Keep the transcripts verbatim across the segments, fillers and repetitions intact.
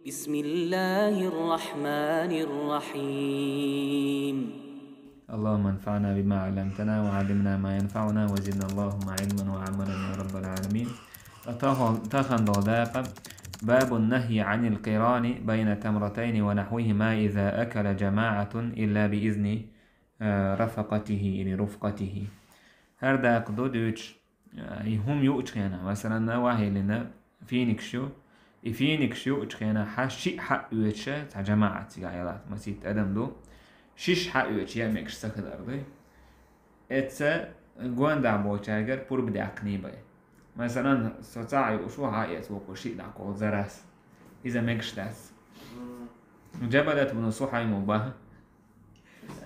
بسم الله الرحمن الرحيم. اللهم انفعنا بما علمتنا وعلمنا ما ينفعنا وزدنا اللهم علما وعملا يا رب العالمين. Тахан дола дакъа: باب النهي عن القران بين تمرتين ونحوهما إذا أكل جماعة إلا بإذن, э, رفقته или رفقته. ХӀара дакъа ду дуьйцуш, э, и хӀума юучу хенахь, масалан, вахьийлина финикаш ю, и финикаш юучу хенахь шиъ хьаъ оьцуш цхьа жамаӀат цигахь ялахь, масийтта адам ду, шиша хьаъ оьцуш яа мегаш ца хилар дуй. Эцца гондахь болчаьргара пурба даьккхиний бай. Масалан, со цхьаъ юуш ву, хьаэца вукхо шиъ дӀакхолла зарас. Иза мегаш дац. Джабадат бну Сухьайма баха: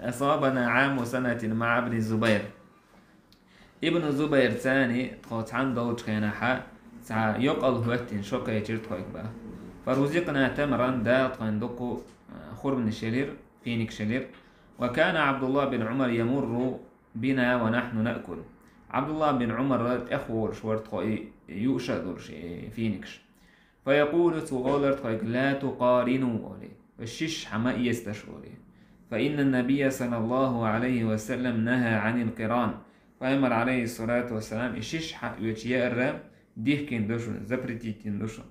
أصابنا عام سنة مع ابن الزبير. Ибн Зубайрцани тхо цхьаьна долчу хенахь цхьа йокъал хӀоьттина шо кхечира тхойга баха. فرزقنا تمرا, Дала тхойна дуккха, а, хурманаш елира, финикаш елира. وكان عبد الله بن عمر يمر بنا ونحن نأكل. Абдулла бин Умар тӀехволуш вара тхо и юуш а долуш, и финикаш. فيقول, цо олура тхойга: لا تقارنوا, олий, ва шиша хьа ма эцадаш, олий. فإن النبي صلى الله عليه وسلم نهى عن القران. Пайхамар, عليه الصلاة والسلام, и шиша хьаъ оьцуш яар дихкина ду шуна, запретить дина ду шуна.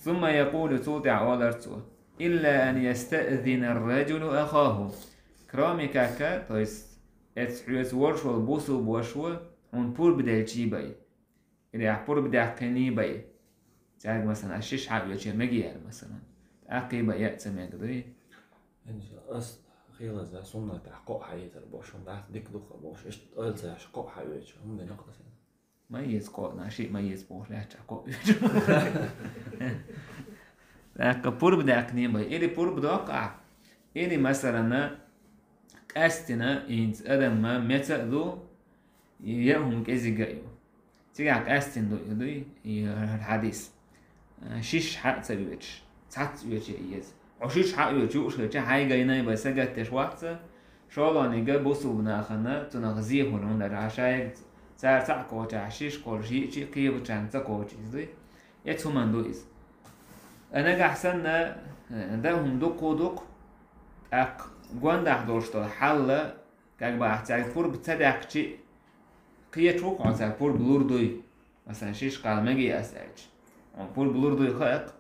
ثم يقول, цул тӀаьхьа олура цо: إلا أن يستأذن الرجل أخاه. Кроме как, то есть, эцца хьоьца волуш волу бусулба вашас хьуна пурба делчий бай. Или ахь пурба даьккхиний бай. Цаьрга, масалан, ас шиша хьаъ оьцуш яа мегий аьлла, масалан. ТӀаккхий бай, яа ца мега дуй? ХӀинца ас хилаза суннатехь кхоъ хьаэцар бохуш хӀума дац, дика ду-кх бохуш, иштта ойла ца еш кхоъ хьаоьцуш хӀума дина-кх аса. Ма эца кхоъ, ша шиъ ма эца бохуш лаьттачохь кхоъ оьцуш. ТӀаккха пурба даьккхиний бай. Или пурба доккху ахь, или, масалан, къаьстина хӀинца адам меца а ду, и яа хӀума кӀезиг а ю. Цигахь къаьстина ду и, дуй, и хӀара хьадис. Шиша хьаъ ца оьцуш, цхьацца оьцуш яа еза. Хьо шиша хьаъ оьцуш юуш хилча, хьайгайнай бай сагатдеш вац ца, шолгӀаниг бусулба нахана цунах зе хуьлу, хӀунда аьлча шайга цара цхьаъ кхочехь шиша кхоллуш йиъчий, кхебачарна ца кхочу иза дуй. Эца хӀуманна ду иза. А нагахь санна, э, дан хӀума дуккха а ду-кх, тӀаккха гондахь долуш долу хьал, как бы ахь цаьрга пурба ца даьккхича, кхеташ ву-кх хьо цаьрга пурба лур дуй, масалан, шиша кхалла мегий ас аьлча. Хьуна пурба лур дуй хаьа-кх.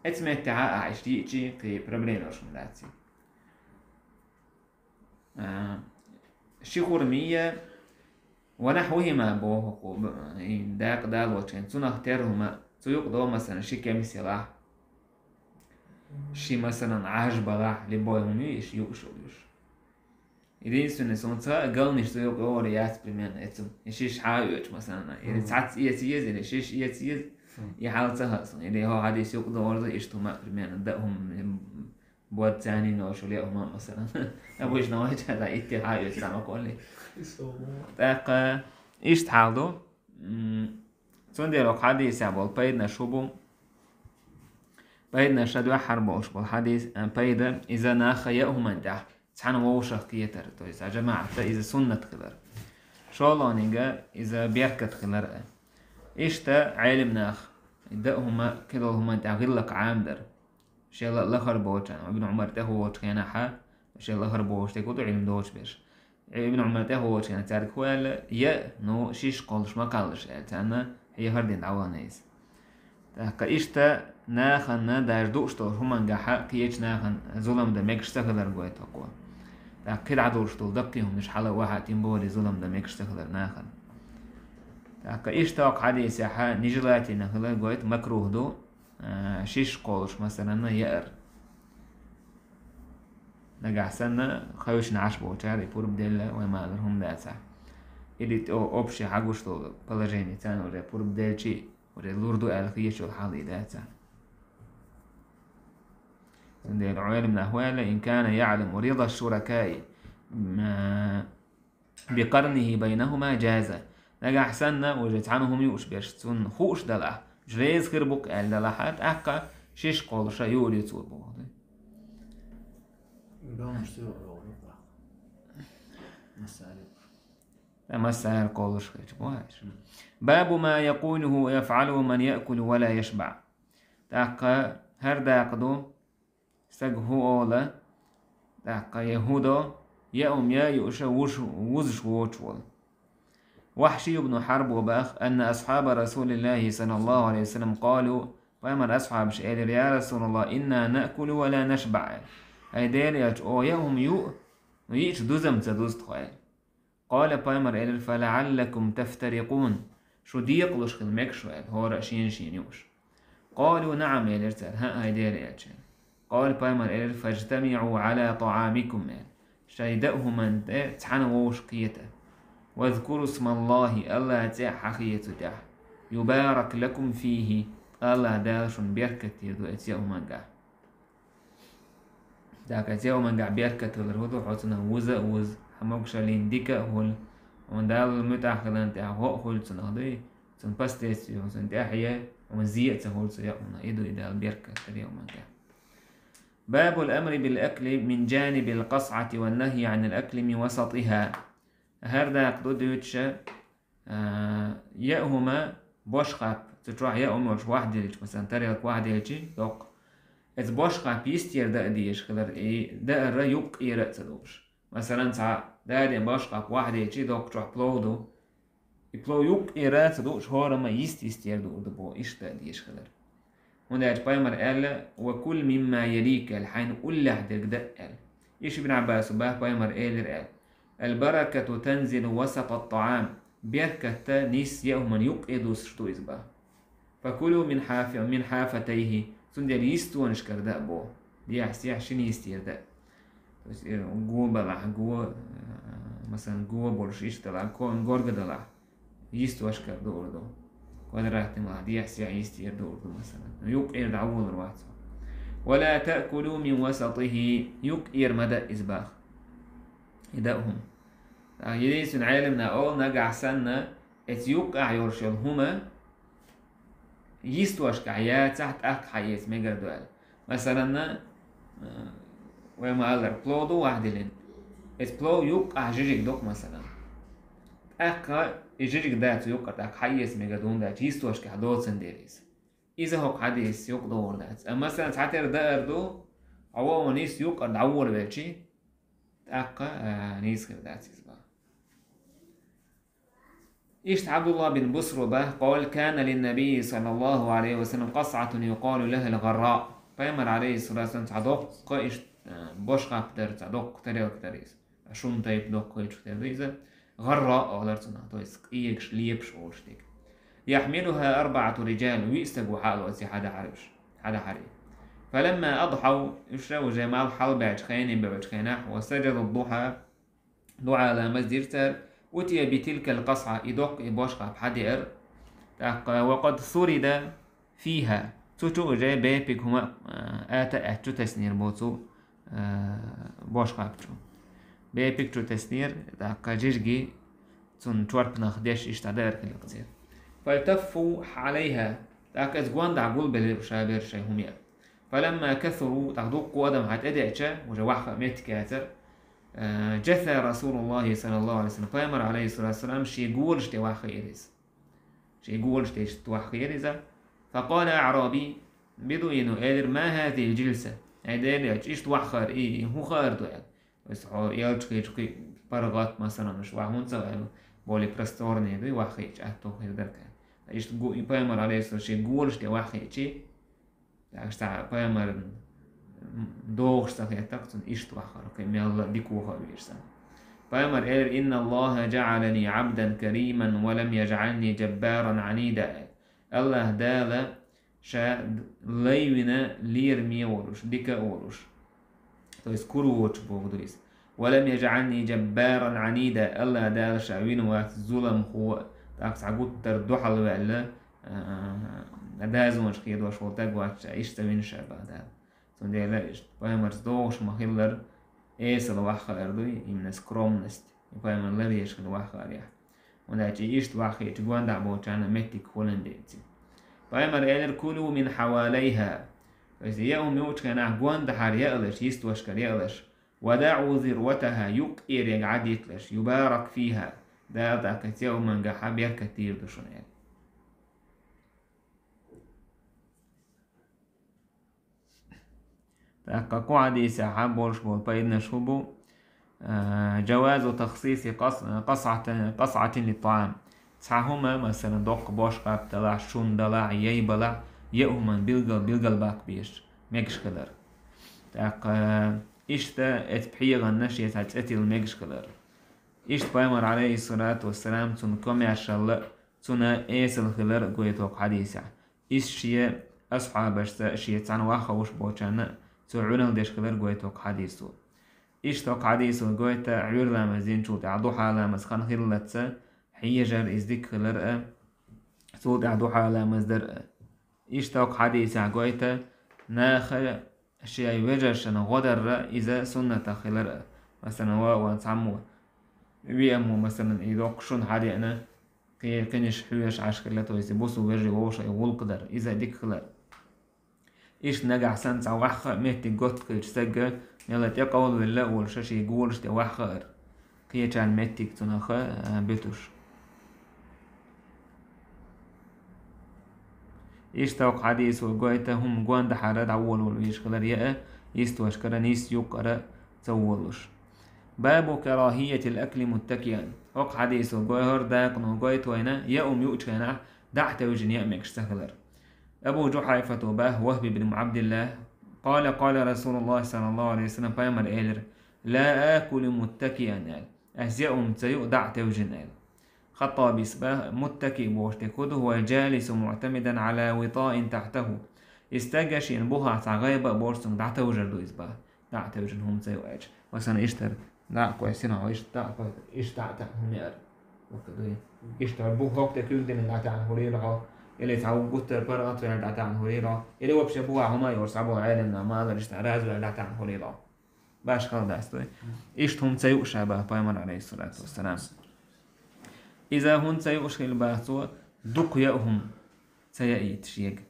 Эца меттехь а ахь иштта йиъчий, кхин проблема йолуш хӀума дац и. А, ши хурмийя, ونحوهما боху кху, б-, и дакъа далочу хенахь, цунах тера хӀума, цу юкъа до, масалан, ши кемс елахь, ши, масалан, Ӏаж балахь, любой хӀума ю, иштта юуш а юуш. Единственное, суна цхьа а галнаш цу юкъа йогӀур яц, примерно, эцу. И шиша хьа а оьцуш, масалан, или цхьацца эца еза, или шиша эца еза, и хьал ца хаьа суна. Или хӀо хьадис юкъа догӀурза, иштта хӀума, примерно, дан хӀума, м, бод царна йолуш йолу яа хӀума, масалан. Обычно вайча дан итти хьа а оьцу цхьа ма кхоллий. ТӀаккха иштта хьал ду. М, цундела хӀокху хьадисехь болу пайданаш хӀун бу? Пайданаш ша дуьххьара болуш болу хьадис, а, пайда, иза нах яа хӀуманна тӀехь цхьаьна вовшах кхетар, то есть, а, жамаӀатта иза суннат хилар. ШолгӀаниг иза беркат хилар а. Иштта Ӏелам нах, дан хӀума, кхидолу хӀуманна тӀехь гӀиллакх Ӏамадар. Шел лахара болчарна, Ибн Умар тӀехволучу хенахьа, шел лахара болуш дерг ву ду Ӏилма доцуш берш. Ибн Умар тӀехволучу хенахь цаьрга хӀун аьлла, яа, ну, шиша кхоллуш ма кхаллаш аьлла, царна хьехар дина дӀавахана иза. ТӀаккха иштта нахана даже дууш долу хӀумангахьа кхечу нахана зулам дан мегаш ца хилар гойту хӀокхо. ТӀаккха кхидӀа долуш долу даккхий хӀуманаш хьала а вахьа тем более зулам дан мегаш ца хилар нахана. ТӀаккха иштта хӀокху хьадисехьа нежелательно хилар гойту, макрух ду, а, шиша кхоллуш, масалан, яар. Нагахь санна, хевшина Ӏаш болчара и пурба делла вай ма аллара хӀума дацахь. Или тӀе общий хьагуш долу положение царна уже пурба делчий, уже лур ду аьлла хеташ йолу хьал и дацахь. Цундела Ӏелам нах ваьлла, إن كان يعلم رضا الشركاء, м, بقرنه بينهما جاز. Нагахь санна, уже цхьаьна хӀума юуш берш, цунна хууш далахь, уьш реза хир бу-кх аьлла далахьа, тӀаккха шиша кхоллуша юур ю цо боху. Бамаш ца юур боху. Массарик. Ткъа массара кхоллуш хилча, боху аьлла. باب ما يقوله ويفعله من يأكل ولا يشبع. ТӀаккха ХӀара дакъа ду, стага хӀу ола, тӀаккха я хӀу до, яа хӀума яа юуш, вуш-, вузаш воцуш волу. Вахьший ибн Хьарбо баха: «Анна асхьаба Расулиллахи саллаллаху алейхи ва саллям къалу», пайхамар асхьабаш элира: «Я Расулаллах, инна наъкулу ва ла нашбаъ». Хьай Делан элча, о, яа хӀума юу, ну йиъча дузам ца дузу тхо аьлла. Къала, пайхамар элира: «Фа лаъаллакум тафтарикъун». Шу декъалуш хила мега шу аьлла, хӀора а шена-шена юуш. Къалу: «Наъам», элира цара, хӀаъ, хьай Делан элча. Къала, пайхамар элира: «Фажтамиъу гӀала тӀаӀамикум», аьлла. Шайн даа хӀуманна тӀе цхьаьна вовшах кхета. «Вазкуру смаллахи», Аллахьан цӀе а хьахе цу тӀехь. «Юбарак лакум фихи», Аллахь Дала шуна беркат дийр ду оцу яа хӀумангахь. ТӀаккха оцу яа хӀумангахь беркат хилар хӀун ду, хьо цунах вуза а вуза, хьан могушаллина дика а хуьлу, хьуна Далла муьтӀахь хиларна тӀехь гӀо а хуьлу цунах дуй, цунна последствие, цунна тӀаьхье, хьуна зе а ца хуьлу цу яа хӀуманах. И ду и Дала беркат хилар яа хӀумангахь. Бабул амри бил акли мин джанибил къасъати ван нахьи Ӏанил акли мин васатиха. ХӀара дакъа ду дуьйцуша, а, яа хӀума бошхапа, цу чохь яа хӀума йолуш вахьделча, масалан, тарелка вахьделчи, доккха. Иза бошхапа йистера даа дезаш хилар, и даар юккъера а ца дууш. Масалан, цхьа даден бошхапа вахьделчи, доккха чохь плов ду. И плов юккъера а ца дууш, хӀорамма йист-йистера дуур ду боху, иштта даа дезаш хилар. ХӀунда аьлча пайхамар аьлла: «Ва кул мимма ялик», аьлла, хьайна уллехь дерг даа аьлла. Иштта Ибн Ӏаббасо баха, пайхамар элира аьлла: «Аль-баракату танзилу васатат-тӀаӀам». Беркатта нисса яа хӀуманна юккъе дуссуш ду иза баха. «Фа кулу мин хьафи-, мин хьафатайхи», цундела йистонашкара даа боху. Дехьа-сехьа шина йистера даа. То есть, э, го балахь, го, э, масалан, го болуш иштта далахь, кон горга далахь. Йистошкара дуур ду. Квадратный малахь, дехьа-сехьа йистера дуур ду, масалан. Юккъера дӀаволур вац хьо. «Ва ла таъкулу мин васатихи», юккъера ма даа иза баха. И даа хӀума. Единственный Ӏеламна олу, нагахь санна, эца юккъехь йолуш йолу хӀума йистошкахь яцахь, тӀаккха хьаэца мегар ду аьлла. Масалан, э, вай ма-аллара, плов ду вахьдиллина. Эца плов юккъехь жижиг ду-кх, масалан. ТӀаккха и жижиг дац юккъера, тӀаккха хьаэца мегар ду, хӀунда аьлча йистошкахь доцун дела иза. Иза хӀокху хьадисца юкъадогӀур дац. Амма, масалан, цхьатера даар ду, хьо вон нийса юккъера дӀаволавелчи, тӀаккха, а, нийса хир дац иза баха. Иштта Абдулла бин Бусра баха: «Къала: кана линнабийи саллаллаху алейхи ва саллям къасъатун юкъалу лахал гӀарраъ». Пайхамар алейхиссалату вассалам цхьа доккха иштта, э, бошхапа дара, цхьа доккха тарелка дара иза. Шун тайпа доккха хилчух тера ду иза. ГӀарраъ олура цунах, то есть къегаш, лепаш олуш дерг. «Яхьмилуха арбаъату риджал», виъ стаг ву хьалоций хьадахьараш, хьадахьаре. «Фаламма адхьав», уьш уже малх хьалабаьлча хене бевлчу хенахь, «ва саджаду духьа», дуӀа ламаз дира цара, «утия би тилкал къасъа», и доккха и бошхапа хьадеара. ТӀаккха «ва къад сурида фиха», цу чу уже бепиг хӀума, а, ата аьтту теснера боху цу, а, бошхапа чу. Бепиг чу теснера, тӀаккха жижиги цунна чорпанах деш иштта даар хилла церан. «Фалтаффу хьалайха», тӀаккха иза гондахь гулбелира ша берш шайн хӀума яа. «Фаламма касуру», тӀаккха дуккха адам хьан тӀедеача, уже ваха меттиг яцара, э, «джаса Расулуллахи саллаллаху алейхи ва саллям», пайхамар алейхиссалату вассалам шен голаш тӀе ваха хиира иза. Шен голаш тӀе иштта ваха хиира иза. «Факъала аъраби», бедуину элира: «Ма хазихил жилса?» Ай дера, иштта ваха хаар, и, и хӀун хаар ду аьлла. Аса хьо элча хилча кхин паргӀат, масалан, уьш ваха хӀунда ца ваьлла, более просторный ду, ваха хиъча, аьтту хир дара кхин. Иштта гу-, и пайхамар алейхиссалам шен голаш тӀе ваха хиъчи, тӀаккха цхьа пайхамаран догӀуш ца хетта-кх цунна иштта вахар, кхин мелла дика ваха а везаш санна. Пайхамар элира: «Инна Аллаха джаӀалани Ӏабдан кариман ва лам яджӀални джаббаран Ӏанида». Аллаха Дала ша лай вина лераме а волуш, дика а волуш. То есть кура воцуш боху ду иза. «Ва лам яджӀални джаббаран Ӏанида», Аллаха Дала ша вина вац зуламхо, тӀаккха цхьа гуттар а дуьхьал ваьлла, а, дозанаш хедош волу стаг вац ша, иштта ца вина ша баха Дала. Цундела иштта пайхамарца догӀуш ма-хиллара, эсала ваха хаар дуй, именно скромность, и пайхамар ларъеш хила ваха хаарехь. ХӀунда аьлча иштта ваха хиъча гондахь болчарна меттиг хуьлун дийци. Пайхамар элира: «Кулу мин хьавалайха». То есть, яа хӀума юучу хенахь гондахьара яалаш, йистошкара яалаш. «Ва даӀу зирватаха», юккъериг Ӏадитлаш, «юбарак фиха», Дала тӀаккха цу яа хӀумангахьа беркат дийр ду шуна аьлла. ТӀаккха кху хьадисехь болуш болу пайданаш хӀун бу? А, جواز تخصيص قص-، قصعة، قصعة للطعام. Цхьа хӀума, масалан, доккха бошхап далахь, шун далахь, яй балахь, я хӀуманна билгал, билгал баккха безаш мегаш хилар. ТӀаккха иштта эцу пхьегӀанна шен цхьа цӀе тилла мегаш хилар. Иштта пайхамар, алейхиссалату вассалам, цунна комаьршалла, цунна эсала хилар гойту хӀокху хьадисехь. Иза шен асхьабашца, шен цхьаьна ваххавуш болчарна цо Ӏуьналла деш хилар гойту хӀокху хьадисо. Иштта хӀокху хьадисо гойту Ӏуьйра ламаз динчул тӀаьхьа духьа ламаз хан хиллалца хьежар иза дика хилар а, цул тӀаьхьа духьа ламаз дар а. Иштта хӀокху хьадисехь гойту наха шайн вежаршна гӀо дарра иза суннатах хилар а. Масалан, ва, ва цхьаммо веамо, масалан, и доккха шуна хьадеана, кхе-, кхинаш хьоьжуш Ӏаш хилла, то есть бусу вежарий вовшах и гӀуллакх дар, иза дика хилар. Иштта нагахь санна цхьа ваьхха а меттиг готта хилча, стага мела тӀе къовлавелла а волуш, шен голаш тӀе ваьхха а ара, кхечарна меттиг цунах а, а, буьтуш. Иштта хӀокху хьадисо гойту хӀума гондахьара дӀаволавала везаш хилар я а, йистошкара, нийсса юккъара ца волуш. باب كراهية الأكل متكئا. ХӀокху хьадисо гой-, хӀара дакъано гойту вайна, я хӀума юучу хенахь дӀа а тевжина яа мегаш ца хилар. Абу Жухьайфата боху, Вахб ибн Абдилла, قال قال رسول الله صلى الله عليه وسلم, пайхамар элира: «لا آكل متكئا», аьлла. Ас я хӀума ца юу дӀа а тевжина, аьлла. Хаттабис боху, муттаки бохуш дерг хӀун ду, هو الجالس معتمدا على وطاء تحته. И стага шена бухахь цхьа гӀайба а болуш цунга дӀатевжар ду иза боху. ДӀа а тевжина хӀума ца юу аьлча. Масалан, иштта дӀа а кхойсина хьо, иштта дӀа а кхой-, иштта дӀа а таьӀна хӀума яра. Вака дуй. Иштта бух хӀокху тӀе куьг дина дӀатаьӀна хӀума хилийла хьо, или цхьа гуттар паргӀат ваьлла дӀатаьӀна хӀума хилийла хьо, или вообще бухахь хӀума а йолуш цхьаболу Ӏеламнаха малар иштта раза ваьлла дӀатаьӀна хӀума хилийла хьо. Башхалла дац дуй. Иштта хӀума ца юу ша боху пайхамар, алейхиссалату вассалам. Иза хӀунда ца юуш хилла боху цо, дукха яа хӀума ца яийта шега.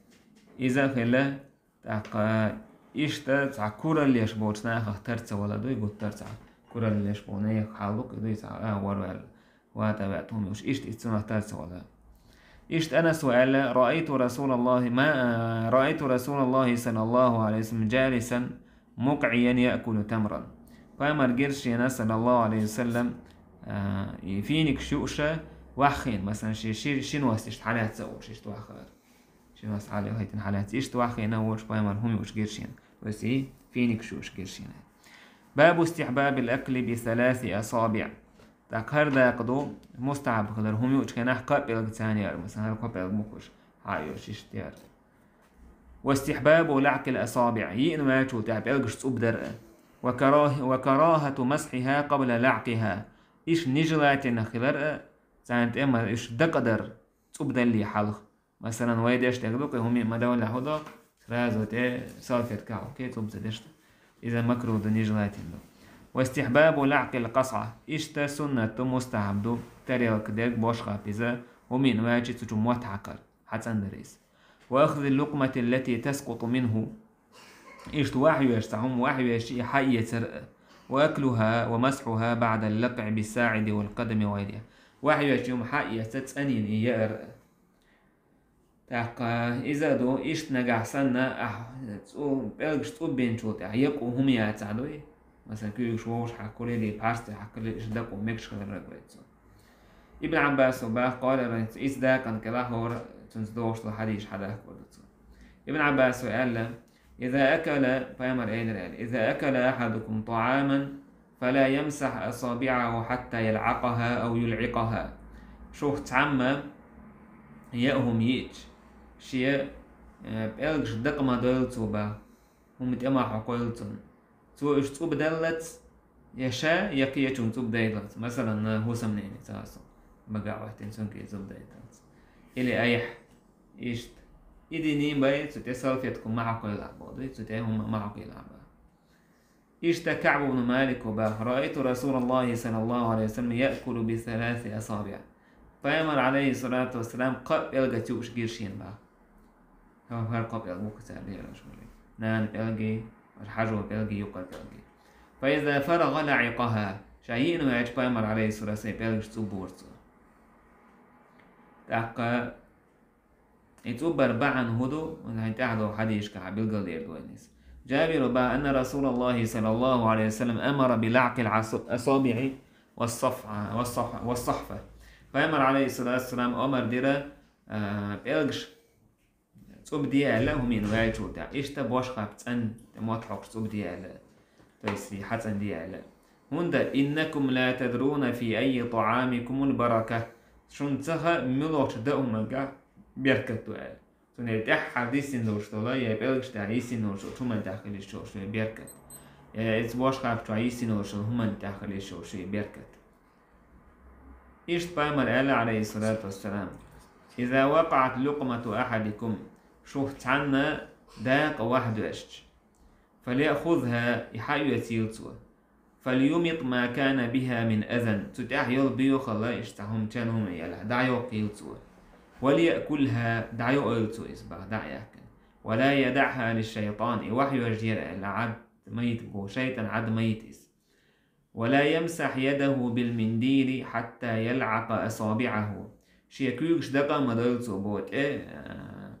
Иза а хилла, тӀаккха иштта цхьа кураллеш болчу нахах тар ца вала дуй, гуттар цхьа кураллеш болу нехан хьал ду-кх и дуй, цхьа агӀор ваьлла, ватӀа ваьтта хӀума юуш, иштта и цунах тар ца вала. Иштта Анаса аьлла: «رأيت رسول الله، ما، رأيت رسول الله صلى الله عليه وسلم جالسا مقعيا يأكل تمرا». Пайхамар гира шена, саллаллаху алейхи ва саллям, а, и финикаш юуш ваххийна, масалан, ши, ши, шинос иштта хьалаьцна а волуш, иштта ваххара. Шинос хьалаьцна, хӀайтина хьалаьцна, иштта ваххийна а волуш пайхамар хӀума юуш гира шена. То есть и финикаш юуш гира шена. باب استحباب الأكل بثلاث أصابع. ТӀаккха хӀара дакъа ду, мустахьаб хилар, хӀума юучу хенахь кхаа пӀелгаца яра, масалан, хӀара кхо пӀелг мукъаш хьаоьцуш иштта яра. واستحباب لعق الأصابع, йиъна ваьллачул тӀаьхьа пӀелгаш цӀубдар а. وكراه-، وكراهة مسحها قبل لعقها. Иштта нежелательно хилар а, царна тӀе ма-, уьш дакъадар цӀубдалле хьалха. Масалан, вай деш дерг ду-кх, хӀума ма-давлла хӀу до, сразу тӀе салфетка хьокхий, цӀуб ца деш ду. Иза макрух ду, нежелательно ду. واستحباب لعق القصعة. Иштта суннат ду, мустахьаб ду, тарелка дерг бошхап иза, хӀума йиъна ваьлча цу чу мотт хьакхар, хьацӀандар иза. وأخذ اللقمة التي تسقط منه. Иштта вахьвеш цхьа хӀума, вахьвеш и хьаэцар а. وأكلها ومسحها بعد اللقع بالساعد والقدم وغيرها. Вахьвеш и хӀума хьаэца цӀанйина и яар а. ТӀаккха иза а ду, иштта нагахь санна, ахь цӀу-, пӀелгаш цӀуббинчул тӀаьхьа якъу хӀума яцахь дуй? Масалан, куьйгаш вовшах хьаккхале, пхьарс тӀе хьаккхале, иштта дакъо мегаш хилар рагвайт цо. Ибн Ӏаббасо баха, къала райца, иза дакъана кӀелахь хӀора цунца догӀуш долу хьадийш хьадахкор ду цо. Ибн Ӏаббасо аьлла: «Иза акала», пайхамар элира аьлла, «иза акала ахьадукум тӀаӀаман, фала ямсахь асабиӀаху хьатта ялӀакъаха ау юлӀикъаха». Шух цхьамма яа хӀума йиъча, шен, э, пӀелгаш дакъа ма дойла цо баха, хӀума тӀе ма хьокхойла цунна. Цо уьш цӀубдаллац, я ша, я кхечунна цӀубдайдаллац. Масалан, хӀусамнене ца хьасо, бага а хӀоьттина, цунна кхечунна цӀубдайдаллац. Или айхьа, иштта. И динийн бай, цу тӀе салфетку ма хьокхойла боху дуй, цу тӀе хӀума ма хьокхойла боху. Иштта КаӀб ибн Малико баха: «Раайту Расулаллахи саллаллаху алейхи ва саллям яъкулу би саласи асабиӀ». Пайхамар, алейхиссалату вассалам, кхаа пӀелгаца юуш гира шена баха. ХӀара кхо пӀелг бу-кх цара бераш вара. Нана пӀелгий, хьажо пӀелгий, юккъара пӀелгий. Фа иза фарагӀа лаӀикъаха. Ша йиъна ваьлча пайхамар, алейхиссалату вассалам, пӀелгаш цӀуббора цо. ТӀаккха и цӀуббар бахьана хӀун ду, вайн тӀаьхьа долу хьадисашкахь билгалдер ду вайна иза. Джабира бах, أن رسول الله صلى الله عليه وسلم أمر بلعق الأصابع والصفعة، والصفعة، والصحفة. Пайхамар, алейхиссалату вассалам, омар дира, а, пӀелгаш цӀуб де аьлла, хӀумин ваьлчул тӀехьа. Иштта бошхапа цӀен мотт хьокхаш цӀуб де аьлла. То есть, хьацӀен де аьлла. ХӀунда, إنكم لا تدرون في أي طعامكم البركة. Шун ца хаьа, муьлхача даа хӀумангахь беркат ду аьлла. Цундела тӀеххьара диссина долуш долу, я пӀелгаш тӀехь йиссина долуш долчу хӀуманна тӀехь хила йиш йолуш вай беркат. Я иза бошхапа чохь йиссина долуш долу хӀуманна тӀехь хила йиш йолуш вай беркат. Иштта пайхамар аьлла, алейхиссалату вассалам: إذا وقعت لقمة أحدكم, шух цхьанна дакъа ваьхьа доьшча, فليأخذها, и хьаоьцийла цо. فليمط ما كان بها من أذى. Цу тӀехь йолу боьхалла, иштта цхьа хӀума, чан хӀума ялахь, дӀайоккхийла цо. وليأكلها, дӀайоуьйла цо иза бах, дӀа а яьккхина. ولا يدعها للشيطان, и ваьхьа йоьжна яра аьлла, Ӏад ма йита боху, шайтӀан Ӏад ма йита иза. ولا يمسح يده بالمنديل حتى يلعق أصابعه. Шен куьйгаш дакъа а ма дойла цо боху тӀе, а,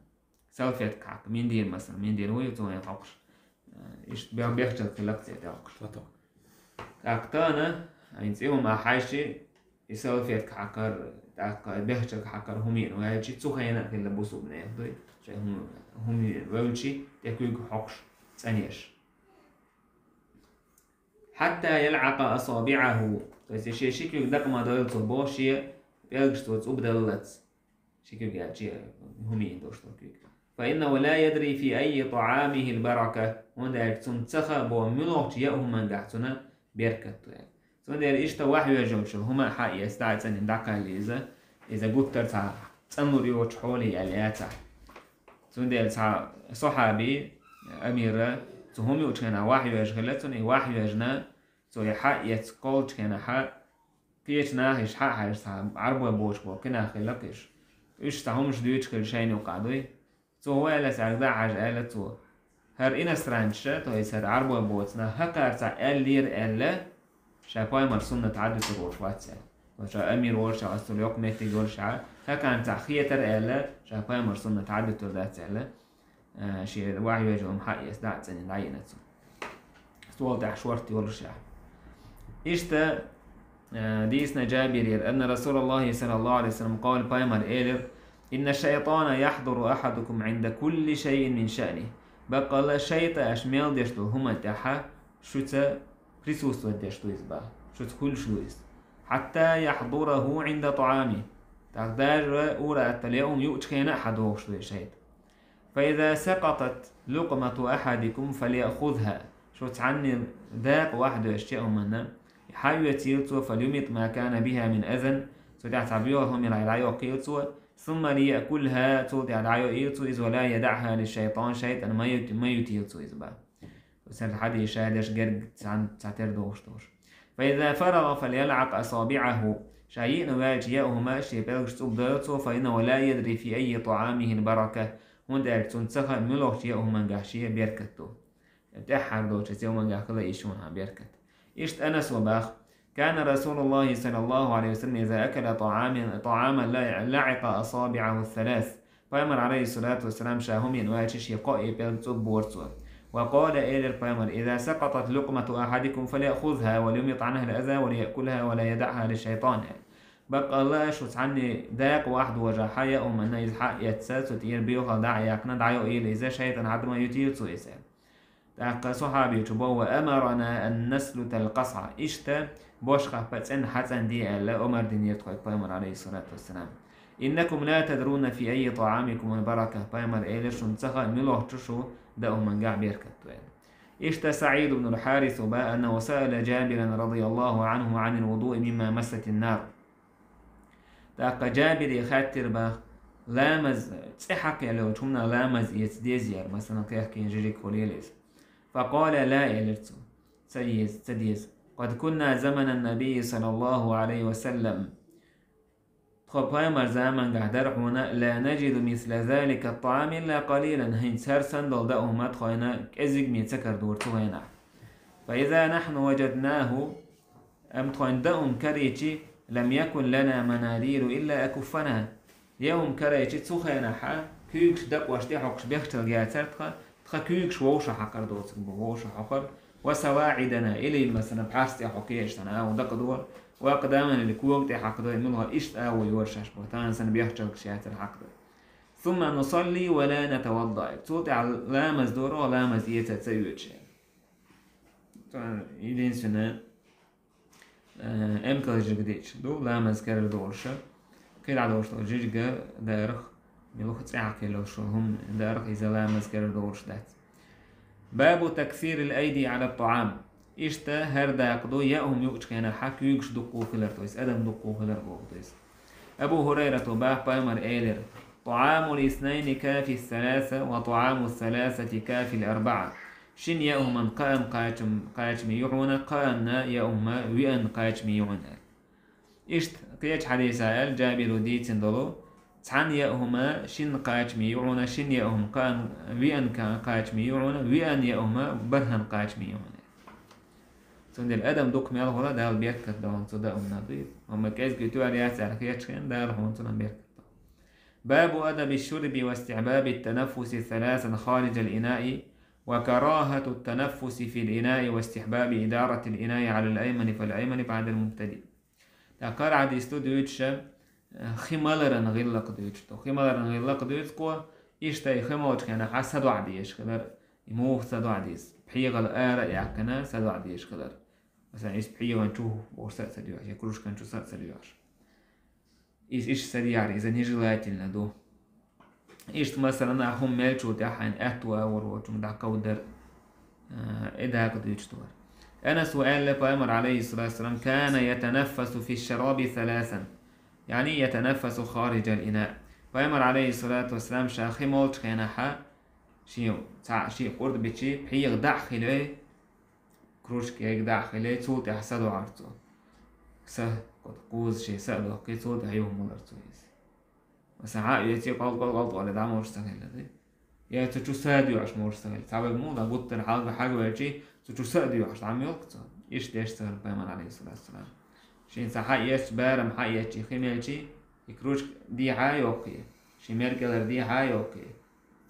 салфетка хьакха, миндир, масала, миндир вуй, цо вайн хьокхуш. Иштта бех-, бехчалг хилла-кх цӀе тӀехь хьокхуш. Платок. ТӀаккха тахана, хьайн цӀе хӀума хьаьжчи, и салфетка хьакхар, тӀаккха бехчалг хьакхар хӀумин ваьлчи, цу хенахь хилла бусулба нехан дуй. Шайн хӀума, хӀумин вевлчи, тӀе куьйга хьокхуш цӀанъеш. حتى يلعق أصابعه. То есть, шен ши куьг дакъа ма дойла цо боху, шен пӀелгаш цо цӀубдаллалц. Ши куьг аьлчи, хӀумин долуш долу куьг. فإنه لا يدري في أي طعامه البركة. ХӀунда аьлча цунна ца хаьа боху, муьлхачу яа хӀумангахь цунна беркат ду аьлла. Цундела иштта ваьхьа йоьжна йолчу хӀума а хьаэца, дӀа а цӀанъеш, дӀакхалле иза, иза гуттар а цхьа цӀанлур йоцуш хьоле аьлла яцахь. Цундела цхьа сахьаби, Амира, цу хӀума юучу хенахь ваьхьа йоьжна хилла цунна, и ваьхьа йоьжна, цо и хьаэца кхоллучу хенахь, кхечу нахе хьа а хьаьжча, цхьа Ӏарбой боцуш болу кхин нах хилла-кх уьш. Уьш цхьа хӀумаш дуьйцуш хилла шайна юкъахь дуй. Цо хӀун аьлла цаьрга дӀа а хьаьжча, аьлла цо: «ХӀара иностранцаша, то есть хӀара Ӏарбой боцу наха, хӀокхара цхьаъ аьллера», аьлла, ша пайхамар суннат хьадуьтур волуш вац аьлла. Ва ша амир волуш, ша ас цул йоккха меттиг йолуш, ша хӀокхарна цхьаъ хетара аьлла, ша пайхамар суннат хьадуьтур дац аьлла, а, шен ваьхьа йоьжна хӀума хьаэца, дӀа а цӀанъеш, дӀайина цо. Стол тӀехь шорта йолуш ша. Иштта, а, дийцина Джабирера: أن رسول الله صلى الله عليه وسلم قال, пайхамар элира: «إن الشيطان يحضر أحدكم عند كل شيء من شأنه». Баккъалла шайтӀа аша мел деш долу хӀуманна тӀехь шуьца присутствовать деш ду иза бах, шуьца хуьлуш ду иза. «حتى يحضره عند طعامه». ТӀаккха даже ур-атталла яа хӀума юучу хенахь а хьадогӀуш ду и шайтӀа. «فإذا سقطت لقمة أحدكم فليأخذها». Шу цхьанна дакъа ваьхьа доьшча яа хӀуманна, хьаоьцийла цо, «فليمط ما كان بها من أذى». Цу тӀехь цхьа боьхалла хӀума ялахь, дӀайоккхийла цо. «ثم ليأكلها», цул тӀехь дӀайоуьйла цо иза, «ولا يدعها للشيطان», шайтӀана ма ю-, ма ютийла цо иза бах. Цуьнан хьадийша деш герга цхьан-, цхьатера догӀуш долуш. «فإذا فرغ فليلعق أصابعه». Ша йиъна ваьлча яа хӀума шен пӀелгаш цӀубдойла цо, «فإنه لا يدري في أي طعامه البركة». ХӀунда аьлча цунна ца хаьа, муьлхачу яа хӀумангахь шен беркат ду. ТӀаьххьара долчу яа хӀумангахь хила йиш ю хьан беркат. Иштта Анаса бах: «كان رسول الله صلى الله عليه وسلم إذا أكل طعاما، طعاما لعق أصابعه الثلاث». Пайхамар, алейхиссалату вассалам, ша хӀума йиъна ваьлча, шен кхоъ пӀелг цӀуббора цо. «وقال», элира пайхамар: «إذا سقطت لقمة أحدكم فليأخذها وليمط عنها الأذى وليأكلها ولا يدعها للشيطان». Баккъалла шу цхьанна дакъа ваьхьа дожахь яа хӀуманна иза хьаэцна, цу тӀера боьхалла дӀа а яьккхина, дӀайоуьйла иза, шайтӀана Ӏад ма ютийла цо иза. ТӀаккха сахьабичо боху: «وأمرنا أن نسلت القصعة». Иштта бошхапа цӀен хьацӀанде аьлла, омар динера тхоьга пайхамар, алейхиссалату вассалам. «إنكم لا تدرون في أي طعامكم البركة». Пайхамар элира: «Шуна ца хаьа, муьлхачу шу даа хӀумангахь беркат ду», аьлла. Иштта СаӀид ибн аль-Хьарис бах: «أنه سأل جابرا رضي الله عنه عن الوضوء مما مست النار». ТӀаккха Джабире хаьттира бах, ламаз, цӀе хьакхаьлла йолчу хӀуманах ламаз эца деза яра, масалан, кхехкина жижиг хуьлийла иза. «فقال: لا», элира цо. Ца еза, ца деза. «قد كنا زمن النبي صلى الله عليه وسلم». Тхо пайхамар замангахь дара хьуна, «لا نجد مثل ذلك الطعام إلا قليلا». ХӀинца хӀара санна долу даа хӀума тхойна кӀезиг-м ца карадора цу хенахь. «فإذا نحن وجدناه», амма тхойна даа хӀума карийчи, «لم يكن لنا مناديل إلا أكفنا». Яа хӀума карийчи, цу хенахь куьйгаш дакъош тӀехьокхуш бехчалг яцара тхан, Тха куьйгаш вовшахкъехьа хьакхар доцург бу, вовшахкъехьа хьокхар. وسواعدنا, или, масала, пхьарс тӀе хьо кхеча санна агӀо дакъа дора. وأقدامنا, или ког тӀе хьакхадой, муьлха иштта агӀо йора шаьш боху, тахана санна бехачалгаш яцара хьакхадой. ثم نصلي ولا نتوضأ. Цул тӀаьхьа ламаз дора, ламаз эца ца оьцуш. Единственное, э, эмкал жижиг дича ду, ламаз карара долуш. КхидӀа долуш долу жижиг дарах, милуха цӀе хьакхеллалуш волу хӀума дарах иза ламаз карара долуш дац. باب تكثير الأيدي على الطعام. Иштта хӀара дакъа ду, яа хӀума юучу хенахь куьйгаш дуккха хилар, то есть адам дуккха хилар боху, то есть. Абу ХӀурайрата боху, пайхамар элира: طعام الاثنين كافي الثلاثة، وطعام الثلاثة كافي الأربعة. Шина яа хӀуманна кхаанна кхачам-, кхачаме ю хьуна, кхаанна яа хӀума вианна кхачаме ю хьуна. Иштта кхечу хьадисехь аьлла, Джабира дийцина долу: цхьана яа хӀума шинна кхачаме ю хьуна, шина яа хӀума кхаанна, вианна кха-, кхачаме ю хьуна, вианна яа хӀума бархӀанна кхачаме ю хьуна. Цундела адам дукха мел хуьлу, Дала беркат до хьуна цу даа хӀуманна, дуй. Амма кӀезиг тоьар яц аьлла хеташ хенахь, Дала хьуна цунах беркат до. باب أدب الشرب واستحباب التنفس ثلاثا خارج الإناء، وكراهة التنفس في الإناء، واستحباب إدارة الإناء على الأيمن فالأيمن بعد المبتدئ. ТӀаккха хӀара хьадис ду дуьйцуш, э, хи маларан гӀиллакх дуьйцуш ду. Хи маларан гӀиллакх дуьйцу кхо, иштта хи молчу хенахь са доӀа дезаш хилар, и муха са доӀа деза. ПхьегӀал ара а яьккхина, са доӀа дезаш хилар. Масала, иза пхьегӀан чу бохуш са а ца доьхьуш, я кружкан чу са а ца доьхьуш. Иза иштта са дехьара, иза нежелательно ду. Иштта, масалан, а хӀума мелчул тӀаьхьа хьайна аьтту агӀор волчунга дӀакховдар, а, и дакъа дуьйцуш ду хӀара. Анаса аьлла, пайхамар, алейхиссалату вассалам, كان يتنفس في الشراب ثلاثا، يعني يتنفس خارج الإناء. Пайхамар, алейхиссалату вассалам, ша хи молчу хенахь, шен, цхьаъ, шен къурд бичи, пхьегӀа дӀа а хилой, кружкега дӀа а хилой, цул тӀаьхьа са доӀар цо. Са, кхуза шен са а доккхий, цул тӀаьхьа юхамолар цо иза. Сан хьа а оьций, къал-къал-къал-къал дӀа молуш ца хилла, ди? Я цу чу са а доьхьуш молуш ца хилла. Цхьа вайга муха дан гуттар хьалга хьагаваьлчий, цу чу са а доьхьуш дӀа ма йолу цо. Иштта деш ца хилла пайхамар, алейхиссалату вассалам. Шен цхьа хьа а эцча, барам хьа а эцчий, хи мелчий, и кружка дехьа а йоккхий, шен меркӀалара дехьа а йоккхий.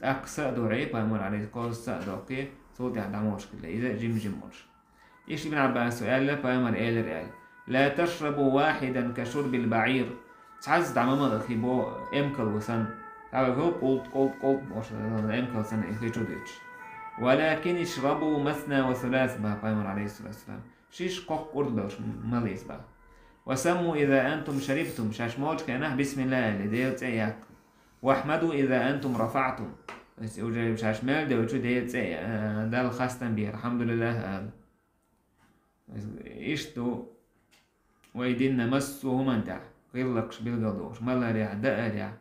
ТӀаккха са а доӀий, пайхамар, алейхи, кхуза са а доккхий, цул тӀаьхьа дӀа молуш хилла. Иза а жим-жим молуш. Иштта Ибн Ӏаббаса аьлла, пайхамар элира аьлла: لا تشربوا واحدا كشرب البعير. Цхьазза дӀа ма мала хи бо эмкал ву санна. Цхьа вай хӀу къулт, къулт, къулт бохуш, эмкал санна и хи чу дуьйцуш. ولكن اشربوا مثنى وثلاث, боху пайхамар, алейхиссалату вассалам. Шиш, кхо къурд белш мала иза, боху. وسموا إذا أنتم شربتم, шаьш молчу хенахь бисмилла аьлла, Делан цӀе яккха. واحمدوا إذا أنتم رفعتم. То есть уже шаьш мел девлчу Делан цӀе, а, Далла хастам бе, алхьамдулиллах ала. То есть иштта ду вай динна массо а хӀуманна тӀехь, гӀиллакхаш билгалдохуш, маларехь, даарехь.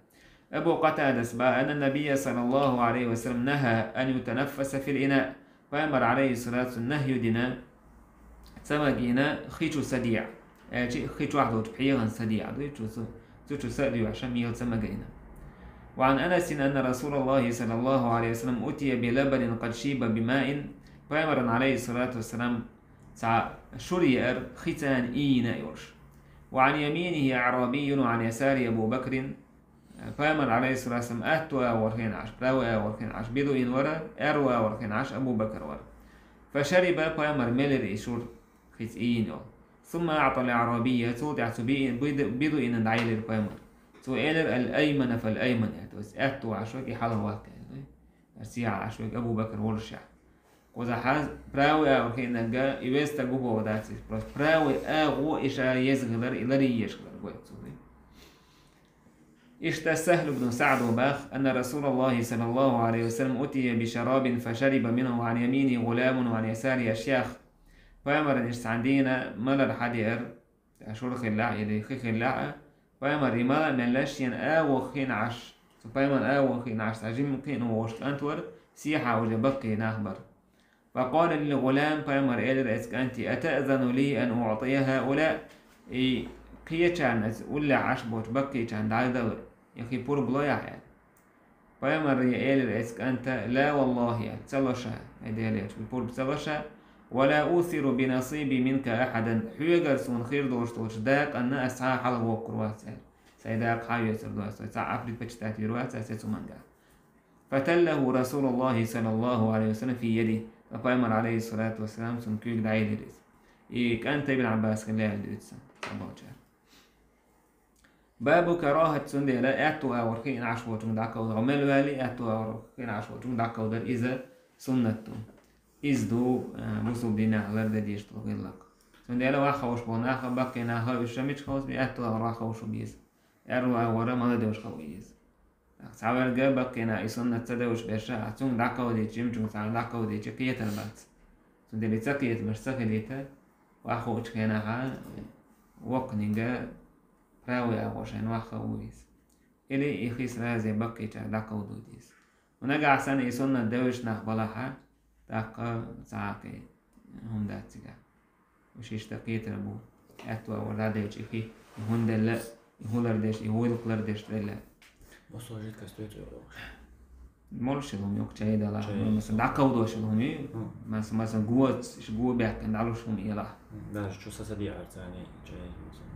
Абу Къатадас боху, أن النبي صلى الله عليه وسلم نهى أن يتنفس في الإناء. Пайхамар, алейхиссалату вассалам, нахью дина, ца магийна хи чу са дехьа. Аьлчи хи чохь долчу пхьегӀан са дехьа дуй, цу, цу, цу чу са а доьхьуш, мела ца магийна. وعن أنس أن رسول الله صلى الله عليه وسلم أتي بلبن قد شيب بماء. Пайхамарна, алейхиссалату вассалам, цхьа шура еара, хи царна ийна а йолуш. وعن يمينه أعرابي وعن يساره أبو بكر. Пайхамар, алейхиссалату вассалам, аьтту агӀор хенахь Ӏаш, правый агӀор хенахь Ӏаш бедуин вара, аьрру агӀор хенахь Ӏаш Абу Бакр вара. فشرب, пайхамар мелира и шура, хица ийна йолу. ثم أعطى الأعرابي, цул тӀаьхьа цу би-, беду-, бедуинна дӀаелира пайхамар. Цо элира: الأيمن فالأيمن, то есть аьтту Ӏаш верг и хьалха ваккха аьлла. Сехьа Ӏаш верг Абу Бакр волушехь. Кхузахь правый агӀор хиънарг, и веза стаг ву боху дац иза. Просто правый агӀо и ша еза хилар, и ларъеш хилар гойту цо. Иштта Сахьл ибн СаӀда боху, أن رسول الله صلى الله عليه وسلم أتي بشراب فشرب منه وعن يمينه غلام وعن يساره أشياخ. Пайхамарна иштта цхьана дийнахь малар хьадеара, тӀаккха шура хиллехь а, или хи хиллехь а, пайхамар и мала а мелла, шена агӀо хиъна Ӏаш, цу пайхамарна агӀо хиъна Ӏаш, цхьа жимма кхиъна вогӀуш кӀант вара, сехьа уже баккхий нах бара. فقال للغلام, пайхамар элира оцу кӀанте: أتأذن لي أن أعطي هؤلاء؟ И кхечарна, оцу уллехь Ӏаш болчу баккхийчарна дӀадала, я хи пурба ло ахь аьлла. Пайхамара элира оцу кӀанта: لا والله, аьлла, ца ло ша, ай Делан элча, хи пурба ца ло ша, ولا أوثر بنصيبي منك أحدا, хьоьгара суна хир долуш долчу дакъанна ас цхьа а хьалха воккхур вац аьлла. Сайн дакъа хьан а йоьцур ду ас, цхьа а предпочитать йир вац ас оцу хӀуманга. فتله رسول الله صلى الله عليه وسلم في يده. Ткъа пайхамар, عليه الصلاة والسلام, цун куьйга дӀаелира иза. И кӀант Ибн Ӏаббас хилла аьлла дуьйцу цхьаболчара. باب كراهة, цундела аьтту агӀор хиъна Ӏаш волчуьнга дӀакховдар. Мел ваьлли, аьтту агӀор хиъна Ӏаш волчуьнга дӀакховдар, иза суннат ду. Иза ду, а, бусулба динехь лардан дезаш долу гӀиллакх. Цундела ваха ховш болу нах, баккхий нах, уьш мичахь ховш бу, аьтту агӀор ваха ховш бу иза. Аьрру агӀора мала девш хила веза. Цхьаверг баккхий нах и суннат ца девш берш, а цуьнга дӀакховдийча, жимачуьнга цхьаьнга дӀакховдийча, кхетар бац. Цундела и ца кхетамаш ца хилийта, ваха хуучу хенахь воккханиг правый агӀор шайна ваха хила веза. Или и хи сразу баккхийчаьрга дӀакховдийта деза. Нагахь санна и суннат девзаш нах балахь, тӀаккха цхьа а кхин хӀума дац цигахь. Уьш иштта кхетар бу. Аьтту агӀор дӀадевлча и хи, и хӀун делла, и хӀун лардеш, и хӀун гӀиллакх лардеш делла. Массо жидкость стоит йогӀуш. Молуш хӀума йоккха чай далахь, чай, масала, дӀакховдош хӀума ю. Хм. Мас-, масала, го, ш-, го баьккхина дӀалуш хӀума елахь. Хм, даже чу са, са дехьара царна чай, масала.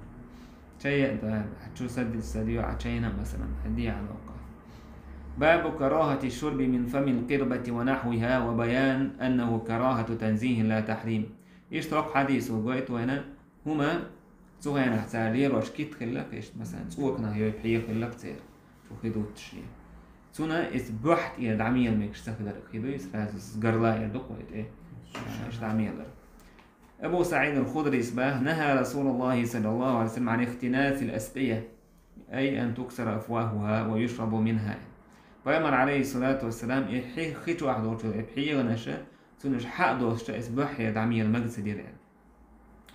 Чай, да, чу са ди-, са дио, а чайна, масала, хьадиа локха. باب كراهة الشرب من فم القربة ونحوها وبيان أنه كراهة تنزيه لا تحريم. Иштта хӀокху хьадисо гойту вайна, хӀума цу хенахь цара лелош кит хиллакх, иштта, масала, цӀоканах йой пхьегӀа хиллакх церан, чу хи дуттуш. Цунна иза буьхьа тӀера дӀамела мегаш ца хилар хи ду, иза сразу с горла эр ду кхой тӀе, иштта дӀамелар. Абу СаӀид ал-Худрис баха: نهى رسول الله صلى الله عليه وسلم عن اختناث الأسقية، أي أن تكسر أفواهها ويشرب منها. Пайхамар, عليه الصلاة والسلام, и хи-, хи чохь долчу и пхьегӀанаша, цунна уьш хьа а доцуш, иза буьхьа дӀамела мега ца дира.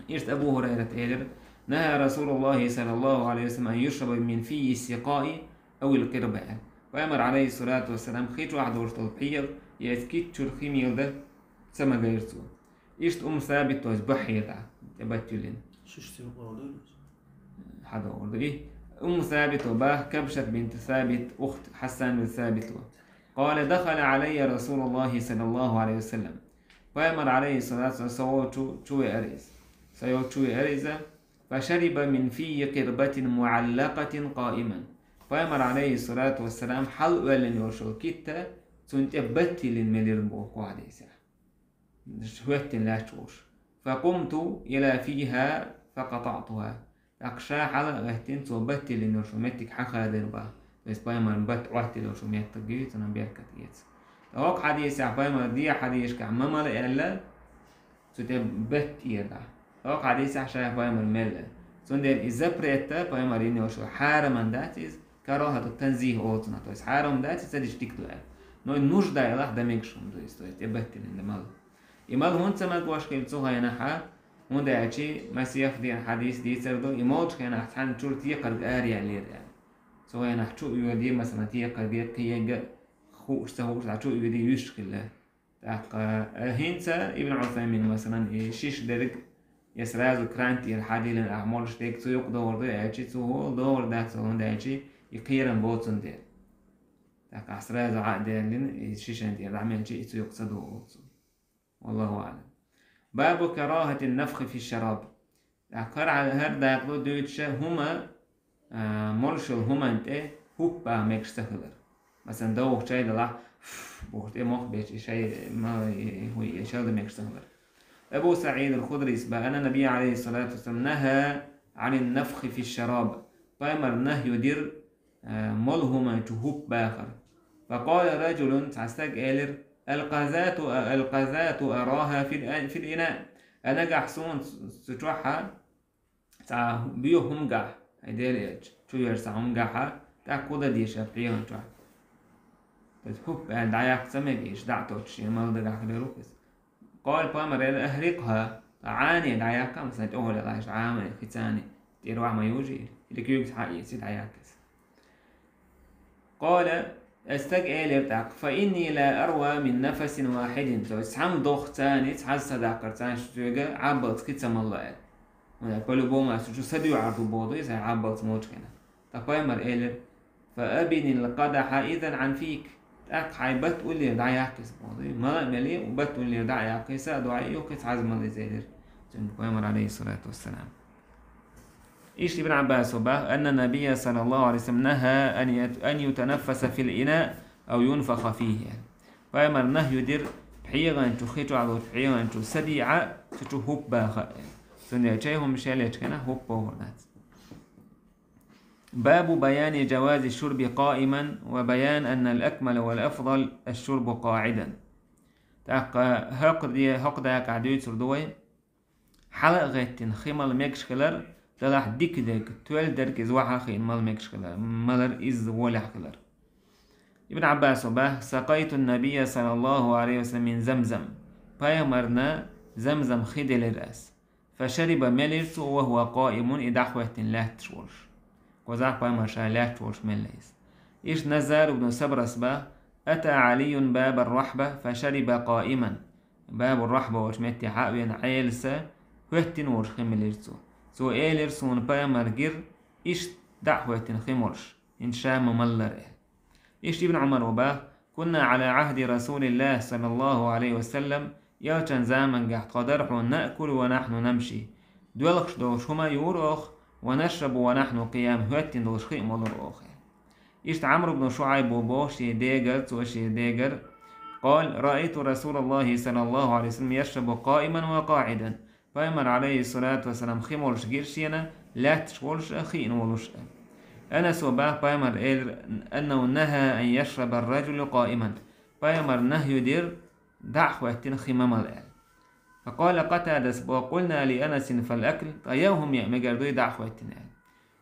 Иштта Абу ХӀурайрата элира: نهى رسول الله صلى الله عليه وسلم أن يشرب من في السقاء أو القربة. Пайхамар, عليه الصلاة والسلام, хи чохь долуш долу пхьегӀа, я иза кит чуьра хи мела дан ца магийра цо. Иштта Умму Сабит, то есть бахьера, тӀе баттиллина. Шиш сима къолдур. ХьадогӀур ду и. Умму Сабит ва бах, Кабшат бинт Сабит, ухт Хьассан бин Сабит ва. قال: دخل علي رسول الله صلى الله عليه وسلم. Пайхамар, عليه الصلاة والسلام, со волчу чу веара иза. Со йолчу чу веара иза. فشرب من في قربة معلقة قائما. Пайхамар, عليه الصلاة والسلام, хьала оьллина йолуш йолу китта, цунна тӀе баттиллина мелира боху кху хьадисехь. ХӀоьттина лаьтташ волуш. فقمت إلى فيها فقطعتها. ТӀаккха ша хьала а гӀеттина, цо баттиллина йолуш йолу меттиг хьахадийра баха. То есть пайхамаран бат Ӏоттийна йолуш йолу меттиг ю, цунах беркат эца. ТӀаккха хӀокху хьадисехь пайхамар дехьа хьадисашкахь ма мала аьлла, цу тӀе баттиллира дӀа. ТӀаккха хӀокху хьадисехь ша пайхамар мелла. Цундела и запрет а пайхамар йина йолуш йолу хьараман дац иза, карахату танзих олу цунах, то есть хьарам дац, ца дича дика ду аьлла. Но и нужда ялахь дан мегаш хӀума ду иза, то есть тӀе баттиллина дан мала. И мала хӀунда ца магош хилла цу хенахь, хӀунда аьлча масех ден хьадис дийцар ду, и молчу хенахь цхьаьна чуьра текхарг ара яьллера аьлла. Цу хенахь чу а оьдий, масалан, текхарг кхиегга хууш ца хууш, цхьа чу а оьдий, юьсуш хилла. ТӀаккха, э, хӀинца Ибн Ӏусаймин, масалан, и шиш дерг, я сразу кран тӀера хьадиллина ахь молуш дерг цу юкъа догӀур ду аьлчи, цу хӀула догӀур дац, хӀунда аьлчи и кхерам бо цундела. ТӀаккха ахь сразу Ӏа а даьллина, и шишан тӀера дӀа мелчи, и цу юкъа ца догӀу цу. والله أعلم. باب كراهة النفخ في الشراب. ТӀаккха хӀара, хӀара дакъа ду дуьйцуша хӀума, а, молуш йолу хӀуманна тӀе хӀуппа мегаш ца хилар. Масалан, довха чай далахь, ф-ф-ф бохуш тӀе мох бечу, и шай, ма, и, и, хӀуй, и шалда мегаш ца хилар. Абу СаӀид ал-Худрис баха, أن النبي عليه الصلاة والسلام نهى عن النفخ في الشراب. Пайхамар нахью дира, а, молу хӀуманна чу хӀуппа бахар. فقال رجل, цхьа стаг элира: القذاة، القذاة أراها في ال-، في الإناء. А нагахь суна цу чохь цхьа боьха хӀума гахь, хьайн Дела элча, чу верза хӀума гахь, тӀаккха хӀун дан деза ша пхьегӀан чохь? То есть хӀуппа аьлла дӀаяккха ца мега, иштта дӀа а тоттуш, шен мала дагахь хилар ву иза. قال, пайхамар элира: أحرقها, ткъа Ӏани дӀаяккха, масалан, тӀехула лайш Ӏамай, хицани, тӀера ваха ма южийла, или куьйгаш хьаэций дӀаяккха иза. قال, и стаг элира тӀаккха: فإني لا أروى من نفس واحد, то есть цхьана дохцани, цхьа са даккхарцани соьга Ӏаббалц хи ца малла аьлла. ХӀунда по-любому аса чу са дуьхьал ду боху иза, Ӏаббалц молчу хенахь. Ткъа пайхамар элира: فأبن القدح إذن عن فيك. ТӀаккха хьайн бат уллера дӀаяккха иза боху. Мала а мели, бат уллера дӀа а яккха, са а дуьхьал ю, кхица хьаза мала иза элира цуьнга пайхамар, عليه الصلاة والسلام. Иштта Ибн Ӏаббасо баха: أن النبي صلى الله عليه وسلم نهى أن يت-، أن يتنفس في الإناء أو ينفخ فيه. Пайхамара нахью дира пхьегӀан чу, хи чу долчу пхьегӀан чу са дийхьа, цу чу хӀуп баха. Цундела чай хӀума шел ечу хенахь хӀуп бохур дац. باب بيان جواز الشرب قائما وبيان أن الأكمل والأفضل الشرب قاعدا. ТӀаккха хӀокху де-, хӀокху дакъа дуьйцур ду вай. Хьала а гӀеттина хи мала мегаш хилар, делахь дика дерг, тоьлла дерг иза вахьа а хиъна мала мегаш хилар, малар иза волехь хилар. Ибн Ӏаббасо баха: سقيت النبي صلى الله عليه وسلم من زمزم. Пайхамарна Замзам хи делира ас. فشرب, мелира цо, وهو قائم, и дӀахӀоьттина лаьтташ волуш. Кхузахь пайхамар ша лаьтташ волуш мелла иза. Иштта Назар ибн Сабрас баха: أتى علي باب الرحبة فشرب قائما. Бабу Рахьба волчу метте хьа а веана, Ӏеласа хӀоьттина волуш хи мелира цо. Цо элира: «Суна пайхамар гира иштта дӀа а хӀоьттина хи молуш, хӀинца ша ма-маллара», — аьлла. Иштта Ибн Ӏумар баха: كنا على عهد رسول الله صلى الله عليه وسلم, элчан замангахь тхо дара хьуна, نأكل ونحن نمشي, доьлхуш долуш хӀума а юра оха, ونشرب ونحن قيام, хӀоьттина долуш хи а молура оха. Иштта Ӏамр ибн ШуӀайбо боху шен дегара, цо шен дегара: قال: رأيت رسول الله صلى الله عليه وسلم يشرب قائما وقاعدا. Пайхамар, Ӏалайхиссалату вассалам, хи молуш гира шена, лаьтташ волуш а, хиъна волуш а. Анасо баха, пайхамар элира: أنه نهى أن يشرب الرجل قائما. Пайхамар нахью дира, дӀа а хӀоьттина хи ма мала аьлла. فقال قتادة: قلنا لأنس: فالأكل؟ Ткъа яа хӀума яа мегар дуй дӀа а хӀоьттина аьлла.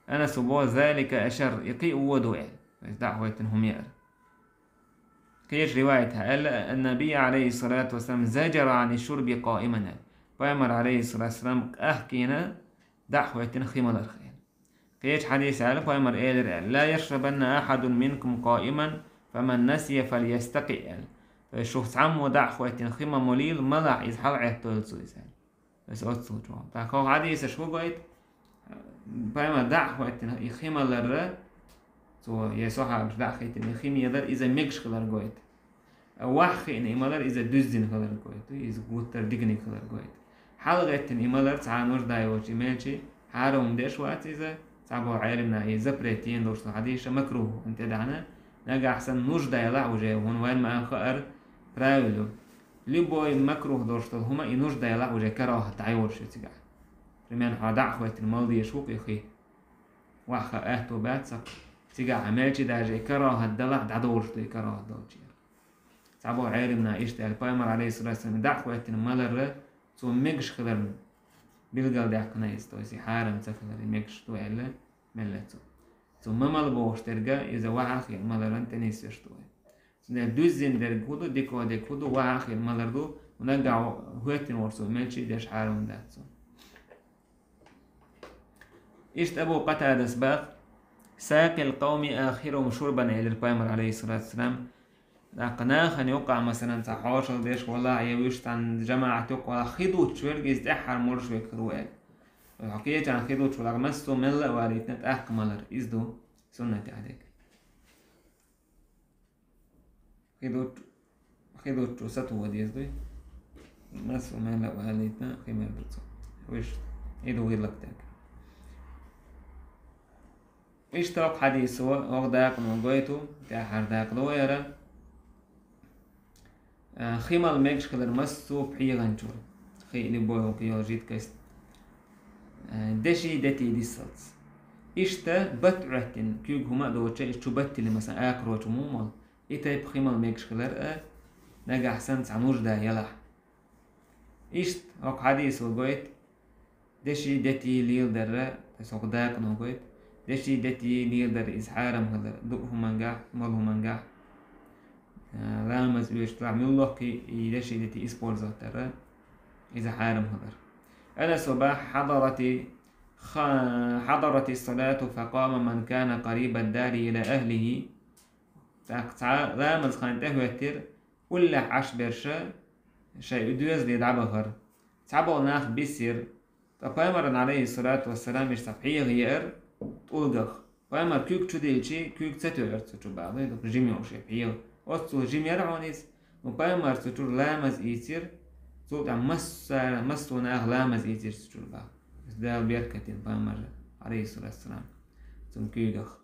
Анасо боху: ذلك أشر, и кхин а вон ду аьлла. То есть дӀа а хӀоьттина хӀума яар. Кхечу риваятехь аьлла: النبي عليه الصلاة والسلام زجر عن الشرب قائما аьлла. Пайхамар, Ӏалайхиссалату вассалам, къахкийна дӀа а хӀоьттина хи маларх аьлла. Кхечу хьадисехь аьлла, пайхамар элира аьлла: لا يشربن أحد منكم قائما فمن نسي فليستقئ аьлла. То есть шух цхьаммо дӀа а хӀоьттина хи ма молийла, малахь иза хьалагӀеттойла цо иза аьлла. Аса оццул чӀогӀа. ТӀаккха хӀокху хьадисаш хӀун гойту? Пайхамар дӀа а хӀоьттина и хи малар, цо, я сахьабаш дӀа а хӀоьттина и хи малар, иза мегаш хилар гойту. Ваха хиъна и малар, иза дуьззина хилар гойту, иза гуттар а диканиг хилар гойту. ХьалагӀеттина и малар цхьа нужда йолчу и мелчи хьарам деш вац иза, цхьаболу Ӏеламнаха и запрет йина долуш хьадисаш макрух хӀун тӀедахьна, нагахь санна нужда ялахь уже, хӀунда вайн ма хаара правило. Любой макрух долуш долу хӀума и нужда ялахь уже карахӀат дӀайолуш ю цигахь. Примерно, хьо дӀа а хӀоьттина мала дезаш ву-кх и хи. Ваха аьтто бац-кх. Цигахь хьан мелчи даже и карахӀат далахь дӀадолуш ду и карахӀат долчеран. Цхьаболу Ӏеламнаха иштта аьлла, пайхамар, Ӏалайхиссалату вассалам, дӀа а хӀоьттина малар цо мегаш хиларна билгалдаьккхина иза, то есть и хьарам ца хилар, и мегаш ду аьлла, мелла цо. Цо ма мала бохуш дерг, иза ваха хиъна маларан тӀе нисвеш ду вай. Цундела дуьззина дерг хӀун ду, дика дерг хӀун ду, ваха хиъна малар ду, нагахь хӀоьттина волуш цо мелчи деш хьарам дац цо. Иштта Абу Къатадас баха: ساقي القوم آخرهم شربا, элира пайхамар, Ӏалайхиссалату вассалам. ТӀаккха нахана юккъахь, масалан, цхьа хьошалла деш валахь, я вуьш цхьана жамаӀат юккъахь валахь, хи дуттуш верг иза тӀаьххьара молуш верг хир ву аьлла. Хьо кхечарна хи дуттуш валахь, массо а мелла а валийтина тӀаккха малар. Иза ду суннатехь дерг. Хи дутту-, хи дуттуш сатуо деза дуй. Массо а мелла а валийтина хи мер ду цо. Вуьш, и ду гӀиллакх дерг. Иштта хӀокху хьадисо, хӀокху дакъано гойту, тӀаьххьара дакъа ду яра. А, хи мала мегаш хилар массо а пхьегӀанчура. Хи или бойла кхин йолу жидкость. А, деши дети диссалц. Иштта бат Ӏоьттина куьйга хӀума а доцуш, иза чу бат тилли, масалан, акхарочу муха молу. И тайпа хи мала мегаш хилар а, нагахь санна цхьа нужда ялахь. Иштта хӀокху хьадисо гойту, деши дети леладарра, то есть хӀокху дакъано гойту, деши дети леладарра иза хьарам хилар, дуу хӀумангахь, мала хӀумангахь, а, ламаз оьшуш делахь, муьлхха а и деши дети использовать дарра, иза хьарам хилар. Анасо баха: حضرت، خ-، حضرت الصلاة فقام من كان قريب الدار إلى أهله. ТӀаккха цхьа ламаз хан тӀехӀоьттира, уллехь Ӏаш берш шайн доьзале дӀабахара. Цхьаболу нах бисира. Ткъа пайхамарна, Ӏалайхиссалату вассалам, иштта цхьа пхьегӀа еара тӀулгах. Пайхамар куьг чу дилличи, куьг ца тоьара цу чу баха, дукха жима йолуш и пхьегӀа. Оццул жима яра хьуна иза, ну, пайхамар цу чуьра ламаз ийцира, цул тӀаьхьа масса-, массо а наха ламаз ийцира цу чуьра баха. Дала беркат дина пайхамарна, Ӏалайхиссалату вассалам, цунна куьйгах.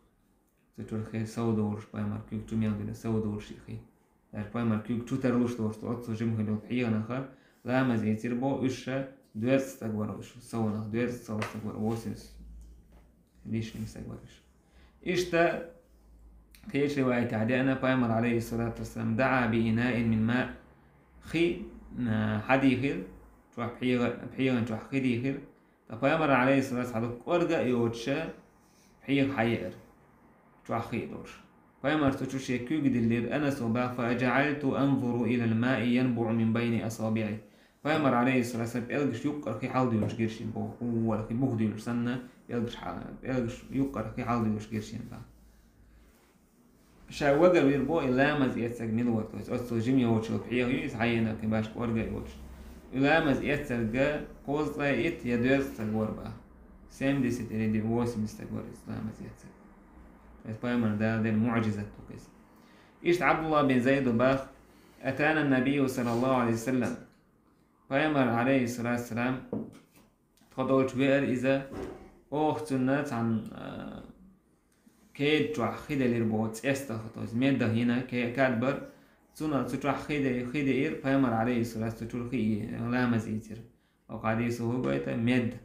Цу чуьра хи сов долуш, пайхамар куьг чу мел дина сов долуш и хи. Даже пайхамар куьг чу тарлуш долуш, оццул жима хи долу пхьегӀанах ламаз эцира боху, уьш ша доьзткъа стаг вара уьш, совнах доьзткъа сов стаг вара, восемьдесят лишний стаг вара уьш. Иштта кхечу риваятехь деана, пайхамар, алейхиссалату вассалам, даа би инаин мин ма, хи, а, хьадийхира, чохь пхьегӀа-, пхьегӀан чохь хи дийхира, ткъа пайхамар, алейхиссалату вассалам, кӀорга а йоцуша, пхьегӀа хьаеара, чохь хи а долуш. Пайхамар цу чу шен куьг диллира, Анаса боху, фа аджаальту анзуру илал маи янбугӀу мин байни асабиӀи. Пайхамар, алейхиссалату вассалам, пӀелгаш юккъара хи хьалдуьйлуш гира шена боху, хӀуъа хи бух дуьйлуш санна, пӀелгаш хьа-, пӀелгаш юккъара хи хьалдуьйлуш гира шена боху. Ша вагар вира боху и ламаз эцарг мила вара, то есть оццул жима йоцуш йолу пхьегӀа ю иза, хьаеана кхин башха кӀорга а йоцуш. И ламаз эцарг кхузткъе итт я доьзткъа стаг вара боху. Семьдесят или восемьдесят стаг вара иза ламаз эцарг. То есть пайхамар Дала делла муӀжизат ду иза. Иштта Абдулла бин Зайда боху, атана набию саллаллаху алейхи ва саллям. Пайхамар, алейхиссалату вассалам, тхо долчу веара иза, оха цунна цхьана, а, кеда чохь хи делира боху, цӀестаха, то есть медда хӀина ке-, кад бара, цунах цу чохь хи де-, хи деира, пайхамар, алейхиссалату, цу чуьра хи и-, ламаз ийцира. Оха хьадисо хӀун гойту, медда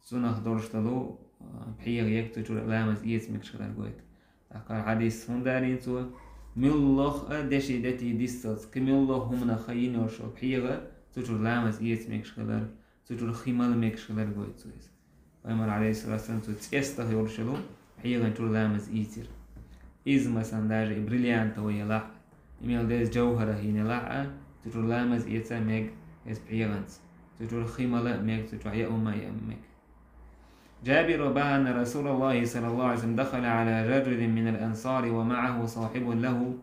цунах долуш долу, а, пхьегӀа ерг цу чуьра ламаз эца мегаш хилар гойту. ТӀаккха хьадис хӀунда аьлла цо, муьлхха а деши дети диссалц, кхин муьлхха а хӀуманах хьайина йолуш йолу пхьегӀа цу чуьра ламаз эца мегаш хилар, цу чуьра хи мала мегаш хилар гойту цо иза. Пайхамар, алейхиссалату вассалам, цу цӀестаха йолуш йолу пхьегӀан чуьра ламаз ийцира. Иза, масалан, даже и бриллиантовый елахь а, и мел деза жовхӀарах йина елахь а, цу чуьра ламаз эца мега иза пхьегӀанца. Цу чуьра хи мала а мега, цу чохь яа хӀума а яа мега. Джабира боху, анна Расулаллахи саллаллаху алейхи ва саллям дахала ала раджулин минал ансари ва мааху сахибун лаху.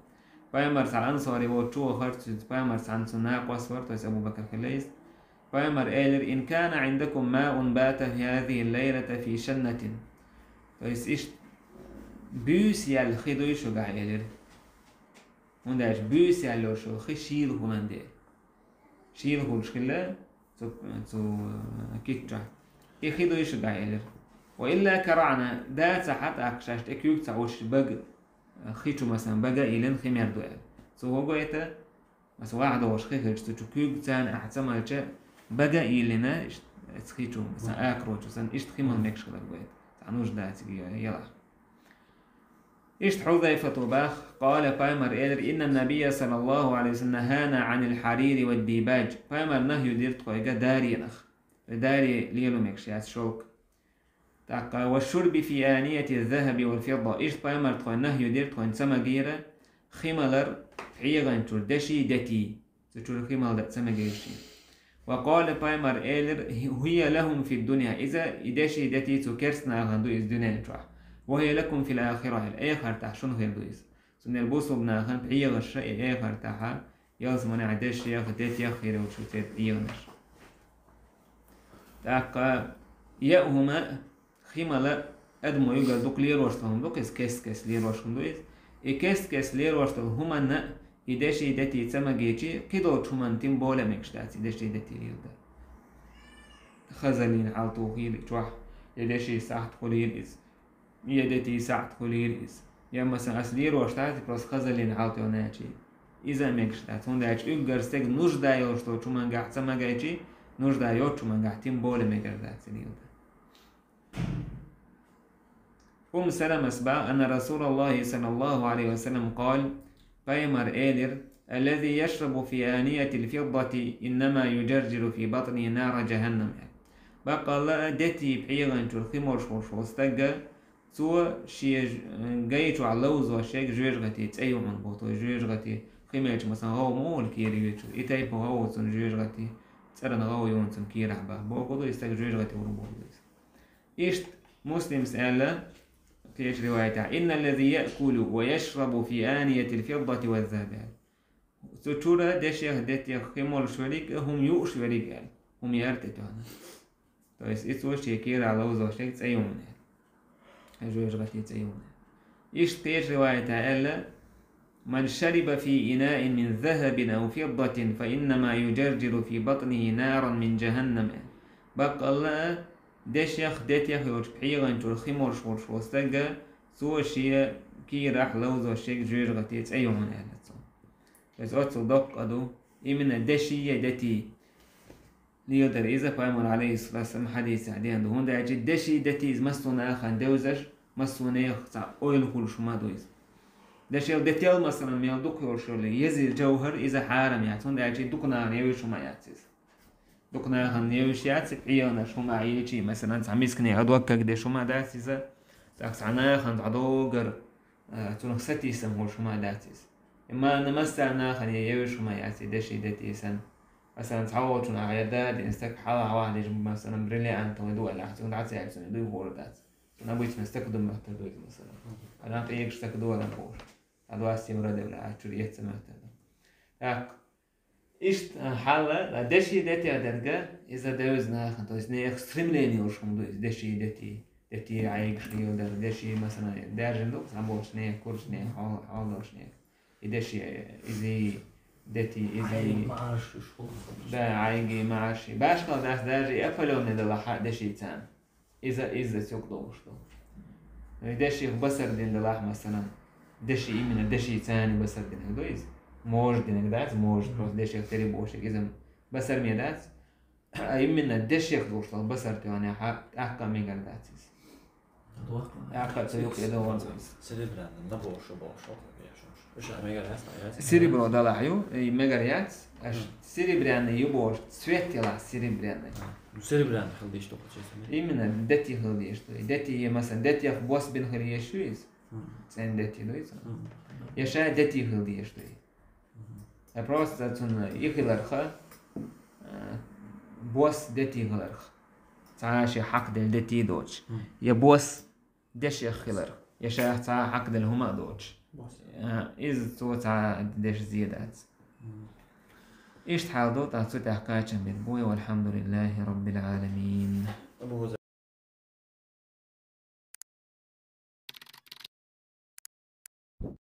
Пайхамар цхьа ансари волчу чу вахара, цуьнца пайхамар цхьаьна цуьнан накъост вара, то есть Абу Бакр хилла иза. Пайхамар элира, ин кана индакум маун бата хазихи лайлата фи шаннатин. То есть иштта буьйса яьлла хи дуй шуьгахь, элира. ХӀунда аьлча буьйса яьлла йолуш йолу хи шийла хӀуманна де. Шийла хуьлуш хилла цу, цу, э, куьг чохь. И хи дуй шуьгахь, элира. Ва илла караъна, да ца хьа тӀаккха шаьш тӀе куьг ца Ӏуш бага, э, хи чу, масалан, бага а йиллина хи мер ду аьлла. Цо хӀун гойту, масалан, вахьа догӀуш хи хилча, цу чу куьг царна ахьа ца малча, бага а йиллина, иш-, эцу хи чу, масалан, акхарочу санна, иштта хи мала мегаш хилар гойту. Цхьа нужда цига е-, елахь. Иштта Хьузайфата боху, къала, пайхамар элира, инна набия саллаллаху алейхи ва саллям нахана анил харири ва дибадж. Пайхамар нахью дира тхойга даренах. Даре лело мегаш яц, шелк. ТӀаккха ва шурби фи анияти захаби вал фидда. Иштта пайхамар тхойна нахью дира, тхойна ца магийра хи малар пхьегӀан чуьра деши дети. Цу чуьра хи мала даа ца мегийра шена. Ва къала, пайхамар элира, хӀия лахум фид дунья, иза и деши дети цу керста нахана ду иза дуьнен чохь. Ва хӀия лакум фил ахира, эхартахь шуна хир ду иза. Цундела бусулба нахана пхьегӀаш ша и эхартахьа, ялсаманехь дешех, детех хир йолуш ю церан пхьегӀанаш. ТӀаккха яа хӀума, хи мала адамо югара дукха лерош долу хӀума ду-кх иза, кест-кеста лерош хӀума ду иза. И кест-кеста лерош долу хӀуманна и деши дети ца магийчи, кхидолчу хӀуманна тим бола а мегаш дац и деши дети леладар. Хазаллин хьал тухийла чохь, я деши сахьт хуьлийла иза, я дети сахьт хуьлийла иза. Я, масалан, ас лерош дац, просто хазаллин хьал тӀе йолчи. Иза а мегаш дац, хӀунда аьлча уггар стеган нужда йолуш долчу хӀумангахь ца магийчи, нужда йоцчу хӀумангахь тим бола мегар дац и леладар. Умму Саламас боху, анна Расулаллахи саллаллаху алейхи ва саллям къала, пайхамар элира, аллази яшрабу фи аниятил фиддати, иннама юджаржиру фи батнихи нара джаханнам. Баккъалла а, дети пхьегӀан чуьра хи молуш волуш волу стага, цо шен ж-, гай чохь ловзош ерг жоьжахати цӀе ю хьуна боху, то есть жоьжахати хи мелча, масалан, гӀовгӀа ма ву кера юьйцуш, и тайпа гӀовгӀа цуьнан жоьжахати, цӀеран гӀовгӀа ю хьуна цуьнан керахь боху. Бохург ду, и стаг жоьжахати гӀур бохург ду иза. Иштта Муслимс аьлла кхечу риваятехь, инналлази яъкулу ва яшрабу фи аниятил фиддати ва захаби. Цу чуьра дешех, детех хи молуш верг а, хӀума юуш верг а аьлла, хӀума яра тӀе тоьхна. То есть и цо шен керахь ловзош ерг цӀе ю хьуна аьлла. Жоьжахати цӀе ю хьуна аьлла. Иштта кхечу риваятехь аьлла, ман шариба фи инаин мин захабин ау фиддатин, фа иннама юджаржиру фи батнихи наран мин джаханнам. Баккъалла а, дешех, детех йолчу пхьегӀан чуьра хи молуш волуш волу стага, цо шен кийрахь ловзош шег жоьжахати цӀе ю хьуна аьлла цо. То есть оццул доккха а ду, именно деши я дети. Леладар иза пайхамар, алейхиссалату вассалам, хьадисехь деана ду. ХӀунда аьлча деши дети иза массо а нахана девзаш, массо а нехан цхьа ойла хуьлуш хӀума ду иза. Дешел детел, масалан, мел дукха йолуш йолу еза жовхӀар, иза хьарам яц, хӀунда аьлча дукха нахана евзаш хӀума яц иза. Дукха нахана евзаш яц, Ӏеанаш хӀума йийчи, масалан, цхьа мискане хьадоккаг деш хӀума дац иза, тӀаккха цхьа нахана цхьа догар, а, цунах сатийсам хуьлуш хӀума дац иза. И ма-, масса нахана евзаш хӀума яц и деши дети санна. Масалан, цхьаволчунах я да дина стаг хьала хьавахьа деш, масалан, бриллиант ду аьлла, цунна дӀа ца яьлча, цунна дуй хӀора дац. Цунна обычно стаг ду моьттар ду иза, масалан. Адам тӀе егаш стаг ду адам бохуш. Цхьа двадцать евро девлла, а чуьра эца моьттар ду. ТӀаккха иштта хьалла, а, деши дети дерга, иза девза нахана, то есть нехан стремление йолуш хӀума ду иза, деши дети, дети Ӏайгаш хилла дара, деши, масалан, даьржина ду, цхьаболчу нехан курчу нехан, хьол-, хьолдолчу нехан. И деши, иза дети, иза Ӏайги, маӀарш уьш хӀума. Да, Ӏайги, маӀарши. Башхалла дац даже и Аполлоне далахь деши царна. Иза, иза цуьнга долуш ду. И деших басар дина далахь, масалан, деши, именно деши царна басар динарг ду иза. Можа динарг дац, можа, просто деших тери бошиг, иза басар ме дац. А именно деших долуш долу басар тоьхна хьа, тӀаккха а мегар дац иза. ТӀаккха а цу юкъа догӀун ду иза. Серебряный, да, бохуш, бохуш, бохуш. Уьш а мегар яц, яц? Серебро далахь ю, и мегар яц. Аш серебряный ю бохуш, цвет ялахь серебряный. Ну, серебряный хила дезаш ду кху честно. Именно дети хила дезаш ду. Дети, е, масалан, детех бос бина хила езаш ю иза. ЦӀена дети ду иза. Я ша дети хила дезаш ду. Я просто цунна и хиларха, а, бос дети хиларха. Цхьа ши хьакхаделла дети доцуш. Я бос дешех хиларх. Я шайх цхьа хьакхаделла хӀума а доцуш. Бос. А, иза цо цхьа деш зе дац. Иштта хьал ду, тӀаккха цу тӀехь кхачам бен бу, валхьамдулиллахи раббил Ӏаламин.